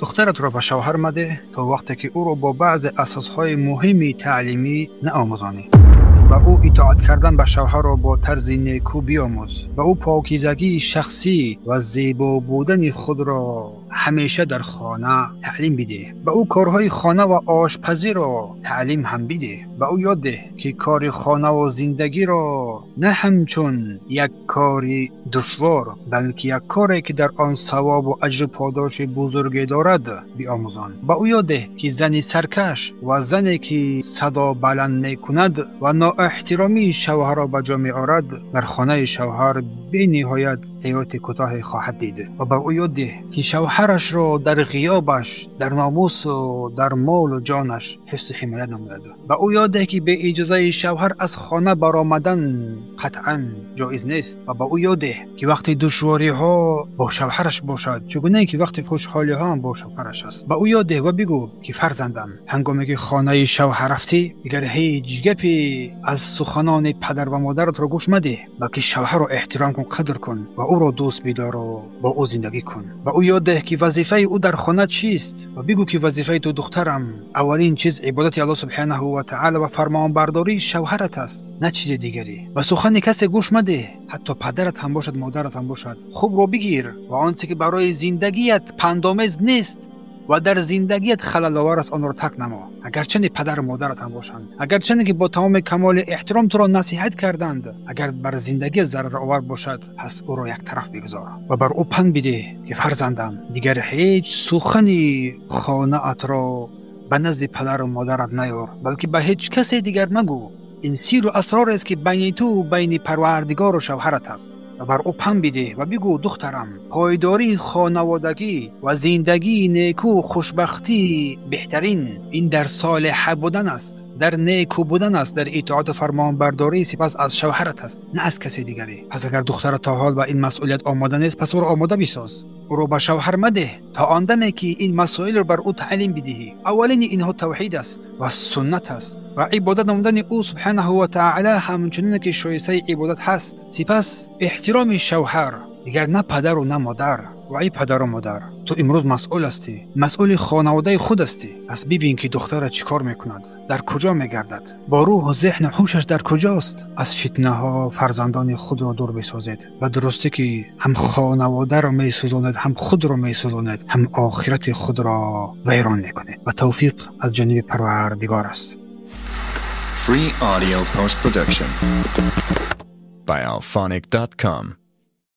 Духтаратро ба шавҳар мадеҳ то вақте ки ӯро бо баъзе асосҳои муҳими таълимӣ наомӯзонӣ. Ба ӯ итоат кардан ба шавҳарро бо тарзи некӯ биомӯз. Ба ӯ покизагии шахсӣ ва зебо будани худро ҳамеша дар хона таълим бидеҳ. Ба ӯ корҳои хона ва ошпазиро таълим ҳам бидеҳ. Ба ӯ ёд деҳ, ки кори хона ва зиндагиро на ҳамчун як кори душвор, балки як коре, ки дар он савобу аҷру подоши бузурге дорад, биомӯзон. Ба ӯ ёд деҳ, ки зани саркаш ва зане, ки садо баланд мекунад ва ноэҳтиромии шавҳарро ба ҷо меорад, дар хонаи шавҳар бениҳоят ҳаёти кӯтоҳе хоҳад дид. Ва ба ӯ ёд деҳ, ки шавҳарашро дар ғиёбаш, дар номусу дар молу ҷонаш ҳифзу ҳимоят намояд. Ба ӯ ёд деҳ, ки бе иҷозаи шавҳар аз хона баромадан қатъан ҷоиз нест. Ва ба ӯ ёд деҳ, ки вақти душвориҳо бо шавҳараш бошад, чугунае ки вақти хушҳолиҳо ҳам бо шавҳараш аст. Ба ӯ ёд деҳ ва бигӯ, ки фарзандам, ҳангоме ки хонаи шавҳар рафтӣ, дигар ҳеҷ гапе аз суханони падар ва модаратро гӯш мадеҳ, балки шавҳарро эҳтиром кун, қадр кун ва ӯро дӯст бидору бо ӯ зиндагӣ кун. Ба ӯ ёд деҳ, ки вазифаи ӯ дар хона чист ва бигӯ, ки вазифаи ту, духтарам, аввалин чиз ибодати Аллоҳ субҳанаҳу ва таъала ва фармонбардории шавҳарат аст, на чизи дигаре. Ба сухани касе гӯш мадеҳ, ҳатто падарат ҳам бошад, модарат ҳам бошад. Хубро бигир ва он чизе ки барои зиндагият пандомез нест ва дар зиндагият халаловар аст, онро тарк намо, агарчанде падару модарат ҳам бошанд, агарчанде ки бо тамоми камоли эҳтиром туро насиҳат карданд. Агар бар зиндагият зараровар бошад, пас ӯро яктараф бигузор ва бар ӯ панд бидеҳ, ки фарзандам, дигар ҳеҷ сухани хонаатро ба назди падару модарат наёр, балки ба ҳеҷ касе дигар магӯ. Ин сирру асрорест, ки байни ту, байни Парвардигору шавҳарат аст. Ва бар ӯ панд бидеҳ ва бигӯ: духтарам, пойдории хонаводагӣ ва зиндагии некӯ, хушбахтии беҳтарин ин дар солиҳа будан аст, дар некӯ будан аст, дар итоату фармонбардорӣ сипас аз шавҳарат аст, на аз касе дигаре. Пас агар духтарат то ҳол ба ин масъулият омода нест, пас ӯро омода бисоз. Ӯро ба шавҳар мадеҳ то он даме, ки ин масоилро бар ӯ таълим бидиҳӣ. Аввалини инҳо тавҳид аст ва суннат аст ва ибодат намудани ӯ субҳанаҳу ва таъала ҳамчунине, ки шоистаи ибодат ҳаст. Сипас эҳтироми шавҳар, дигар на падару на модар. Ва ай падару модар, ту имрӯз масъул ҳастӣ, масъули хонаводаи худ ҳастӣ. Пас бибин, ки духтарат чӣ кор мекунад, дар куҷо мегардад, бо рӯҳу зеҳну ҳушаш дар куҷост. Аз фитнаҳо фарзандони худро дур бисозед. Ба дурустӣ, ки ҳам хонаводаро месӯзонед, ҳам худро месӯзонед, ҳам охирати худро вайрон мекунед. Ва тавфиқ аз ҷониби Парвардигор аст. Free audio post production by Alphonic.com.